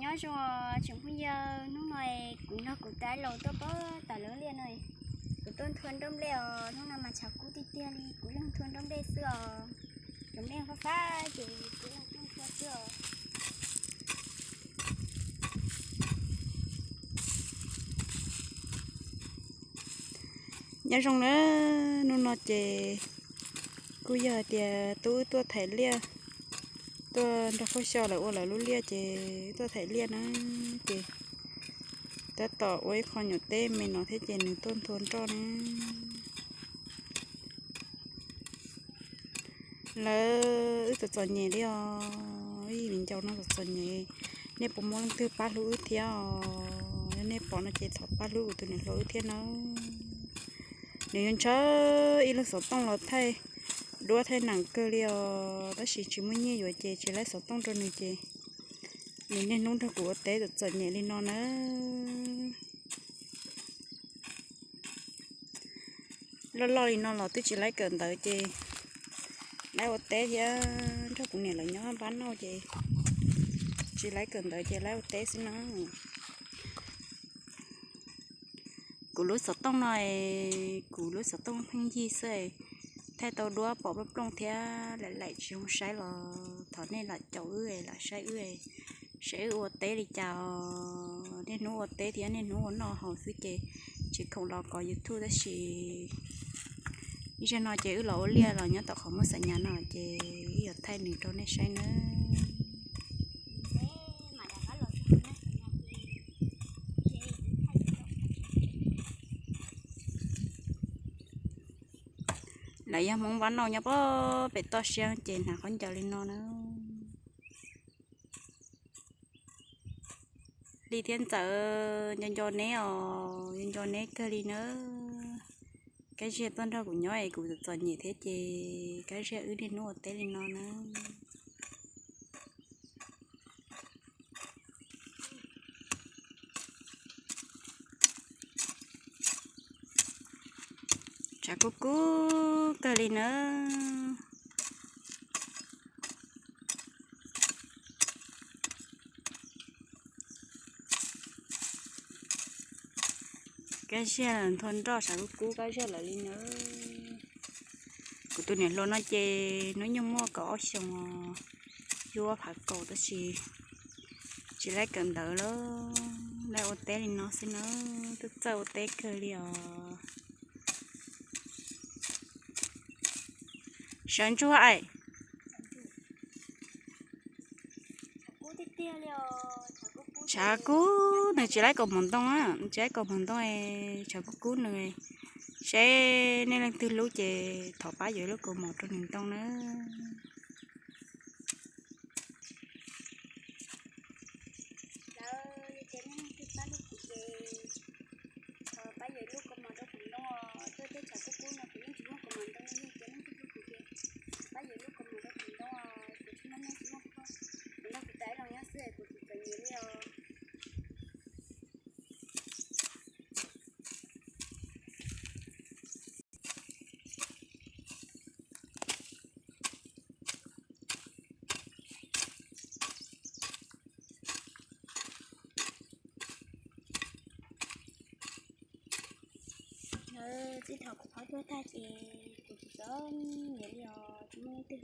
Nyob zoo os tsoom phooj ywg, hnub no kuv nrog kuv tais laus tuaj pab tom lub liaj no. Kuv tuaj nthua nroj nplej os, hnub no mas tshav kub tiag tiag li, kuv yeej nthua nroj nplej xwb os. Cov nplej fab fab ces kuv yeej tuaj nthua xwb os. Nyob zoo na, hnub no ces kuj yog hais tias tub wb tuaj thaiv liaj, tuaj nrog Phooj Xyo lawv ua lawv lub liaj ces tuaj thaiv liaj na, ces tab tom ua ib qho nyuam teb me no thiab ces nws tuaj nthua nroj na. Lawv wb txom txom nyem li os, ib viv ncaus no txom txom nyem, nej puas muaj leej twg pab hlub wb thiab os? Yog nej pom no ces thov pab hlub kuv tus niam hluas wb thiab na. Nws yuav ntshaw ib lub xov tooj los thaij duab thaij nees kawg li os, tab sis tsis muaj nyiaj yuav ces tsis laib xov tooj rau nws ces nws niaj hnub nrog kuv ua teb txom txom nyem li no na. Loj loj li no los twb tsis laib kawm ntawv ces laib ua teb thiab, nrog kuv niam lawv nyob npab noj ces tsis laib kawm ntawv ces laib ua teb xwb na. Kuv lub xov tooj no, kuv lub xov tooj pheej yig xwb, thaij tau duab pom plooj plooj thiab laim laim tsis zoo saib los thov nej lam caum wb lam saib wb, saib wb ua teb li cas os. Niaj hnub ua teb thiab niaj hnub ua noj haus xwb ces tsis khoom los kov YouTube tab sis ib zaug no ces wb los ua liaj los nyob tom qhov muaj xav nyas no ces wb yuav thaij nws rau nej saib nawb. Lawv yog Hmoob Vaj Nauj nyob pem toj siab ces hnav khaub ncaws li no na. Hli thiab Ntxawm, nco nco neb os, nco nco neb kawg li nawb. Kab ziag tuaj nrog kuv nyob es kuv txom txom nyem thiab ces Kab ziag wb niaj hnub ua teb li no nawb. Tshav kub kub kawg li nawb. Kab ziag nthua nroj tshav kub kub Kab ziag lawm li nawb. Kuv tus niam hluas no ces hnub nyoog muaj kaum ob xyoos os, yuav phav kaum tab sis tsis laib kawm ntawv lawm, laib ua teb li no xwb nawb, twb txawj ua teb kawg li os. Sawv ntsuag aim. Tshav kub, nws tsis laib kaus mom ntoo, tsis laib kaus mom ntoo, tshav kub kub nws. Seb nej leej twg hlub ces thov pab yuav ib lub kaus mom rau nws ntoo nawb. Lawv yog tias nej leej twg pab hlub kuv ces thov pab yuav ib lub kaus mom rau kuv ntoo os. Tuaj teb tshav kub kub no kuv yeej tsis muaj kaus mom ntoo, yog tias nej leej twg hlub kuv ces pab yuav ib lub kaus mom rau kuv ntoo os. Kuv tsis muaj neej tsis muaj phooj, kuv nrog kuv tais laus nyob xwb es kuv txom txom nyem li os. Lawv txij thaum kuv qhov tuaj tag ces kuv tsis txom nyem li os, tsis muaj leej twg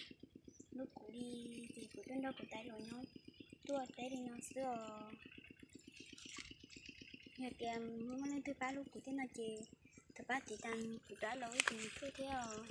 hlub kuv li ces kuv tuaj nrog kuv tais laus nyob tuaj teb li no xwb os. Yog tias muaj leej twg pab hlub kuv thiab no ces thov pab tiv tas kuv tais laus wb tus YouTube thiab os.